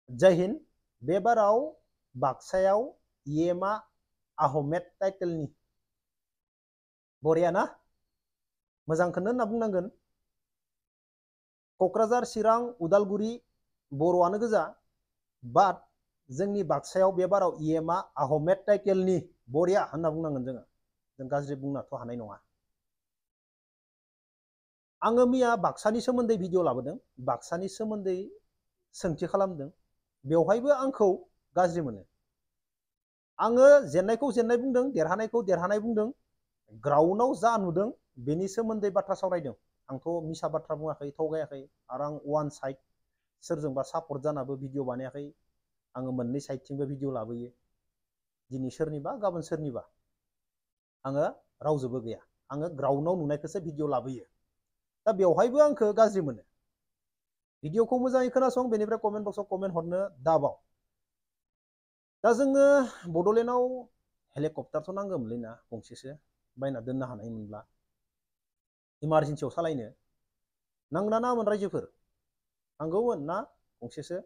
जय हिंद बे बाराव बाक्सायाव येमा आहमेद टाइटेलनि बरिया ना मोजांखौनो होनना बुंनांगोन। कक्राझार चिरां उदालगुरि बर'आनो गोजा बाट जोंनि बाक्सायाव बे बाराव येमा आहमेद टाइटेलनि बरिया होनना बुंनांगोन जों गाज्रि बुंनाथ' हानाय नङा। आङो मैया बाक्सानि सोमोन्दै भिडिअ लाबोदों, बाक्सानि सोमोन्दै सोंथि खालामदों, बेवहायबो आंखौ गाज्रि मोनो। आङो जेननायखौ जेननाय बुंदों, देरहानायखौ देरहानाय बुंदों, ग्राउन्डआव जा नुदों बेनि सोमोन्दै बाथ्रा सावरायदों। आंथ' मिसा बाथ्रा बुङाखै, थगायाखै, आरो आं वान साइड सोरजोंबा सापर्ट जानाबो भिडिअ बानायाखै। आङो मोननै साइडथिंबो भिडिअ लाबोयो, दिनै सोरनिबा गाबोन सोरनिबा, आङो रावजोंबो गैया। आङो ग्राउन्डआव नुनायखौसो भिडिअ लाबोयो। दा बेवहायबो आंखौ गाज्रि मोनो। भिडिअखौ मोजाङै खोनासं, बेनिफ्राय कमेन्ट बक्सआव कमेन्ट हरनो दाबाव। दा जोङो बड'लेण्डआव हेलिकप्टारथ' नांगौमोनलै ना गंसेसो बायना दोननो हानाय मोनब्ला, इमारजेन्सियाव सालायनो नांगोना नाङामोन? रायजोफोर नांगौमोन ना गंसेसो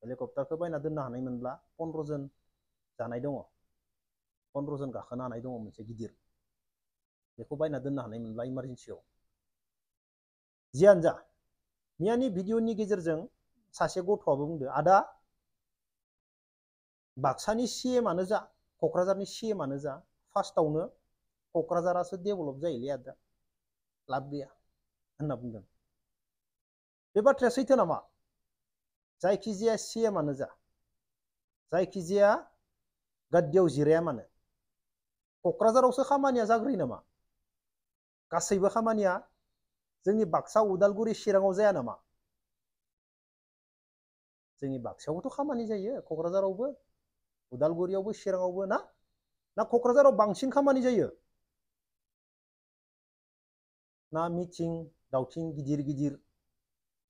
हेलिकप्टारखौ बायना दोननो हानाय मोनब्ला। 15 जन जानाय दङ, 15 जन गाखोनो हानाय दङ मोनसे गिदिर, बेखौ बायना दोननो हानाय मोनब्ला इमारजेन्सियाव। जियानो जा, मैयानि भिडिअनि गेजेरजों सासे गथ'आबो बुंदो, आदा बाक्सानि सिएमआनो जा क'क्राझारनि सिएमआनो जा फार्स्टआवनो क'क्राझारासो डेभेलप जायोलै आदा, लाब गैया होनना बुंदों। बे बाथ्राया सैथो नामा? जायखिजाया सिएमआनो जा, जायखिजाया गाद्दियाव जिराया मानो, क'क्राझारावसो खामानिया जाग्रोयो नामा? गासैबो खामानिया जोंनि बाक्सा उदालगुरि चिराङाव जाया नामा? जोंनि बाक्सायावबोथ' खामानि जायो, क'क्राझारावबो, उदालगुरियावबो, चिराङावबो ना क'क्राझाराव बांसिन खामानि जायो ना? मिथिं दावथिं गिदिर गिदिर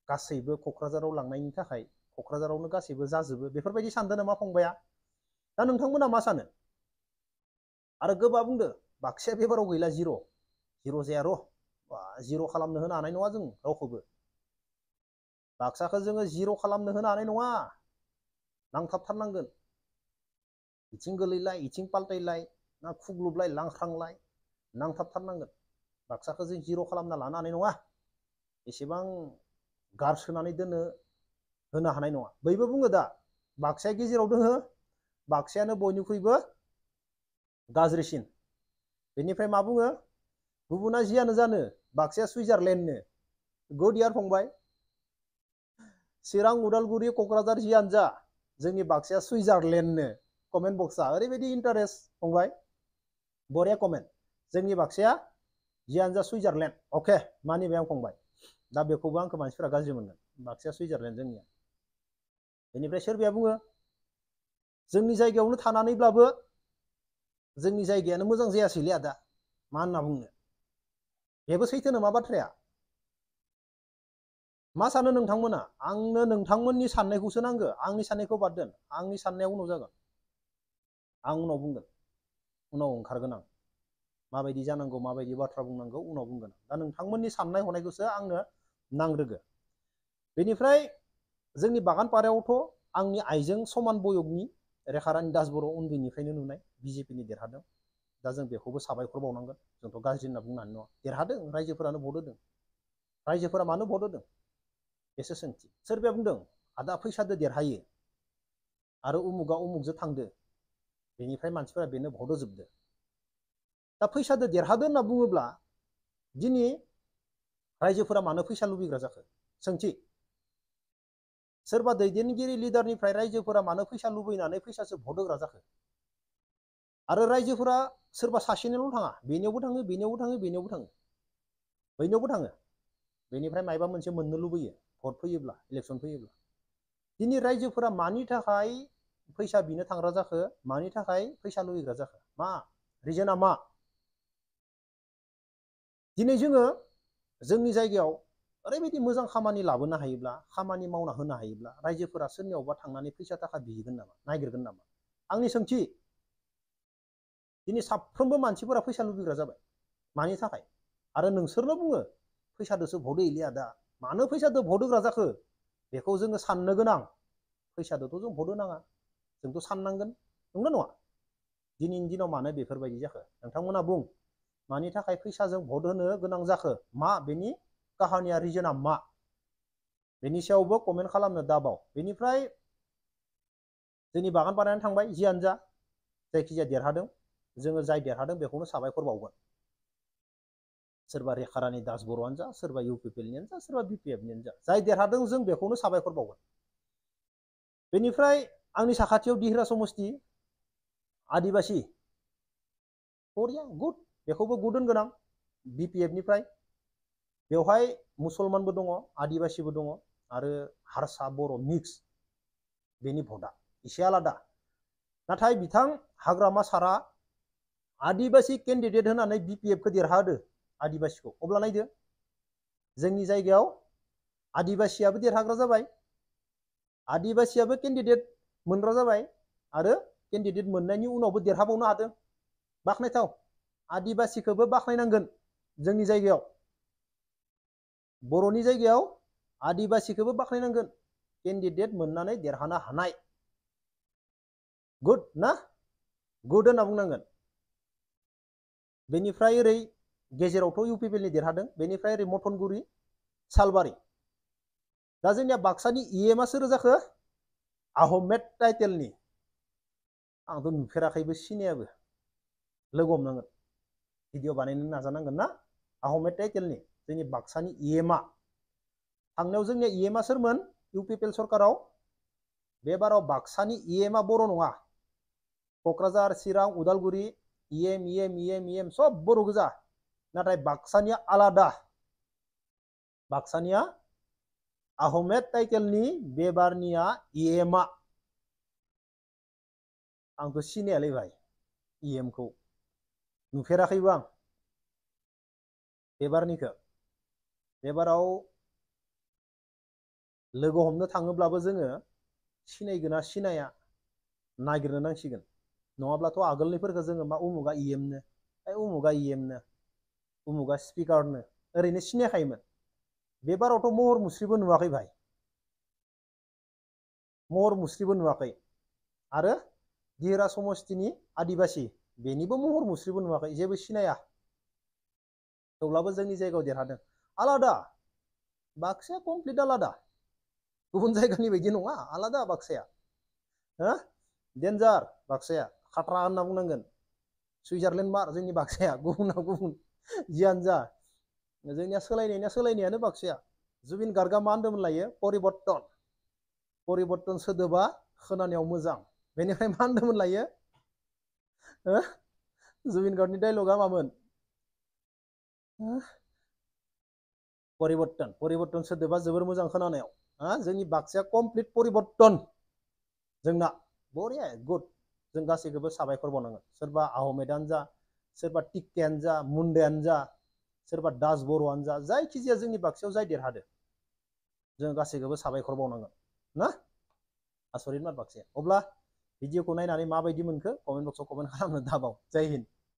गासैबो क'क्राझाराव लांनायनि थाखाय क'क्राझारावनो गासैबो जाजोबो, बेफोरबायदि सानदों नामा फंबाया? दा नोंथांमोना मा सानो? आरो गोबा बुंदो बाक्साया बेबाराव गैला, जिर' जाया र', जिर' खालामनो होनो हानाय नङा जों रावखौबो। बाक्साखौ जोङो जिर' खालामनो होनो हानाय नङा, नांथाबथारनांगोन। इथिं गोलैलाय इथिं पाल्टायलाय ना खुग्लुबलाय लांख्रांलाय नांथाबथारनांगोन। बाक्साखौ जों जिर' खालामना लानो हानाय नङा, एसेबां गारसोनानै दोननो होनो हानाय नङा। बैबो बुङो दा बाक्साया गेजेराव दोङो, बाक्सायानो बयनिख्रुइबो गाज्रिसिन। बेनिफ्राय मा बुङो, गुबुना जियानो जानो बाक्साया सुइजारलेण्डनो। गुड यार फंबाय, चिरां उदालगुरि क'क्राझार जियानो जा जोंनि बाक्साया सुइजारलेण्डनो। कमेन्ट बक्सआ ओरैबायदि इन्टारेस्ट फंबाय, बरिया कमेन्ट। जोंनि बाक्साया जियानो जा सुइजारलेण्ड, अके मानिबाय आं फंबाय। दा बेखौबो आंखौ मानसिफोरा गाज्रि मोनगोन, बाक्साया सुइजारलेण्ड जोंनिया। बेनिफ्राय सोरबाया बुङो जोंनि जायगायावनो थानानैब्लाबो जोंनि जायगायानो मोजां जायासैलै आदा, मा होनना बुंनो? बेबो सैथो नामा बाथ्राया? मा सानो नोंथांमोना? आंनो नोंथांमोननि साननायखौसो नांगौ, आंनि साननायखौ बाद दोन। आंनि साननाया उनाव जागोन, आं उनाव बुंगोन, उनाव ओंखारगोन आं माबायदि जानांगौ, माबायदि बाथ्रा बुंनांगौ उनाव बुंगोन। दा नोंथांमोननि साननाय हनायखौसो आंनो नांग्रोगो। बेनिफ्राय जोंनि बागानपारायावथ' आंनि आइजों समान बयगनि रेखारानि दास बर' उन्दैनिफ्रायनो नुनाय बिजेपिनि देरहादों। दा जों बेखौबो साबायखर बावनांगोन, जोंथ' गाज्रि होनना बुंनो हानाय नङा। देरहादों, रायजोफोरानो भट होदों। रायजोफोरा मानो भट होदों बेसो सोंथि। सोरबाया बुंदों आदा फैसादो देरहायो आरो उमुगा उमुगजों थांदो, बेनिफ्राय मानसिफोरा बेनो भट होजोबदो। दा फैसादो देरहादो होनना बुङोब्ला दिनै रायजोफोरा मानो फैसा लुबैग्रा जाखो? सोंथि। सोरबा दैदेनगिरि लिडारनिफ्राय रायजोफोरा मानो फैसा लुबैनानै फैसासो भट होग्रा जाखो? आरो रायजोफोरा सोरबा सासेनिल' थाङा, बेनियावबो थाङो, बेनियावबो थाङो, बेनियावबो थाङो, बैनियावबो थाङो। बेनिफ्राय मायबा मोनसे मोननो लुबैयो भट फैयोब्ला, इलेक्सन फैयोब्ला। दिनै रायजोफोरा मानि थाखाय फैसा बिनो थांग्रा जाखो, मानि थाखाय फैसा लुबैग्रा जाखो? मा रिजोना मा? दिनै जोङो जोंनि जायगायाव ओरैबायदि मोजां खामानि लाबोनो हायोब्ला, खामानि मावना होनो हायोब्ला, रायजोफोरा सोरनियावबा थांनानै फैसा थाखा बिहैगोन नामा, नागिरगोन नामा? आंनि सोंथि। दिनै साफ्रोमबो मानसिफोरा फैसा लुबैग्रा जाबाय, मानि थाखाय? आरो नोंसोरनो बुङो फैसादोसो भट होयोलै आदा, मानो फैसादो भट होग्रा जाखो? बेखौ जोङो साननो गोनां। फैसादोथ' जों भट होनाङा जोंथ' साननांगोन नंगौना नङा दिनैनि दिनाव मानो बेफोरबायदि जाखो नोंथांमोना बुं मानि थाखाय फैसाजों भट होनो गोनां जाखो मा बेनि काहानिया रिजोना मा बेनि सायावबो कमेन्ट खालामनो दाबाव बेनिफ्राय जोंनि बागान बानायनानै थांबाय जियानो जा जायखिजाया देरहादों जोङो जाय देरहादों बेखौनो साबायखर बावगोन सोरबा रेखारानि दास बर'आनो जा सोरबा इउपिपिएलनियानो जा सोरबा बिपिएफनियानो जा जाय देरहादों जों बेखौनो साबायखर बावगोन बेनिफ्राय आंनि साखाथियाव दिहिरा समस्ति आदिबासि बरिया गुड बेखौबो गुड होनगोन आं बिपिएफनिफ्राय बेवहाय मुसलमानबो दङ आदिबासिबो दङ आरो हारसा बर' मिक्स बेनि भटआ एसे आलादा नाथाय बिथां हाग्रामा सारा आदिबासि केन्डिडेट होनानै बिपिएफखौ देरहादो आदिबासिखौ अब्ला नायदो जोंनि जायगायाव आदिबासियाबो देरहाग्रा जाबाय आदिबासियाबो केन्डिडेट मोनग्रा जाबाय आरो केन्डिडेट मोननायनि उनावबो देरहाबावनो हादों बाख्नायथाव आदिबासिखौबो बाख्नायनांगोन जोंनि जायगायाव बर'नि जायगायाव आदिबासिखौबो बाख्नायनांगोन केन्डिडेट मोननानै देरहानो हानाय गुड ना गुड होनना बुंनांगोन बेनिफ्राय ओरै गेजेरावथ' इउपिपिएलनि देरहादों बेनिफ्राय ओरै मथनगुरि सालबारि दा जोंनिया बाक्सानि इएमआ सोर जाखो आहमेद टाइटेलनि आंथ' नुफेराखैबो सिनायाबो लोगो हमनांगोन भिडिअ बानायनो नाजानांगोन ना आहमेद टाइटेलनि जोंनि बाक्सानि इएमआ थांनायाव जोंनिया इएमआ सोरमोन इउपिपिएल सरकाराव बे बाराव बाक्सानि इएमआ बर' नङा क'क्राझार चिरां उदालगुरि इएम सब बर' गोजा नाथाय बाक्सानिया आलादा बाक्सानिया आहमेद टाइटेलनि बेबारनिया इएमआ आंथ' सिनायालै भाई इएमखौ नुफेराखैबो आं बेबारनिखौ बेबाराव लोगो हमनो थाङोब्लाबो जोङो सिनायगोना सिनाया नागिरनो नांसिगोन नङाब्लाथ' आगोलनिफोरखौ जोङो मा उमुगा इएमनो उमुगा इएमनो उमुगा स्पिकारनो ओरैनो सिनायखायोमोन बेबारावथ' महर मुस्रिबो नुवाखै भाई महर मुस्रिबो नुवाखै आरो दिहिरा समस्तिनि आदिबासि बेनिबो महर मुस्रिबो नुवाखै जेबो सिनाया थेवब्लाबो जोंनि जायगायाव देरहादों आलादा बाक्साया कमप्लिट आलादा गुबुन जायगानि बायदि नङा आलादा बाक्साया हो डेन्जार बाक्साया खाट्रा होनना बुंनांगोन सुइजारलेण्ड मार जोंनि बाक्साया गुबुना गुबुन जियानो जा जोंनिया सोलायनायानो बाक्साया जुबिन गार्गआ मा होनदोंमोन लायो परिबर्तन सोदोबा खोनानायाव मोजां बेनिफ्राय मा होनदोंमोन लायो जुबिन गार्गनि डायलगा मामोन परिबर्तन सोदोबा जोबोर मोजां खोनानायाव जोंनि बाक्साया कमप्लिट परिबर्तन जोंना बरिया गुड जों गासैखौबो साबायखर बावनांगोन सोरबा आहमेदानो जा सोरबा टिक्केयानो जा मुन्डायानो जा सोरबा दास बर'आनो जा जायखिजाया जोंनि बाक्सायाव जाय देरहादो जों गासैखौबो साबायखर बावनांगोन ना आसरित मार बाक्साया अब्ला भिडिअखौ नायनानै माबायदि मोनखो कमेन्ट बक्सआव कमेन्ट खालामनो दाबाव जय हिन्द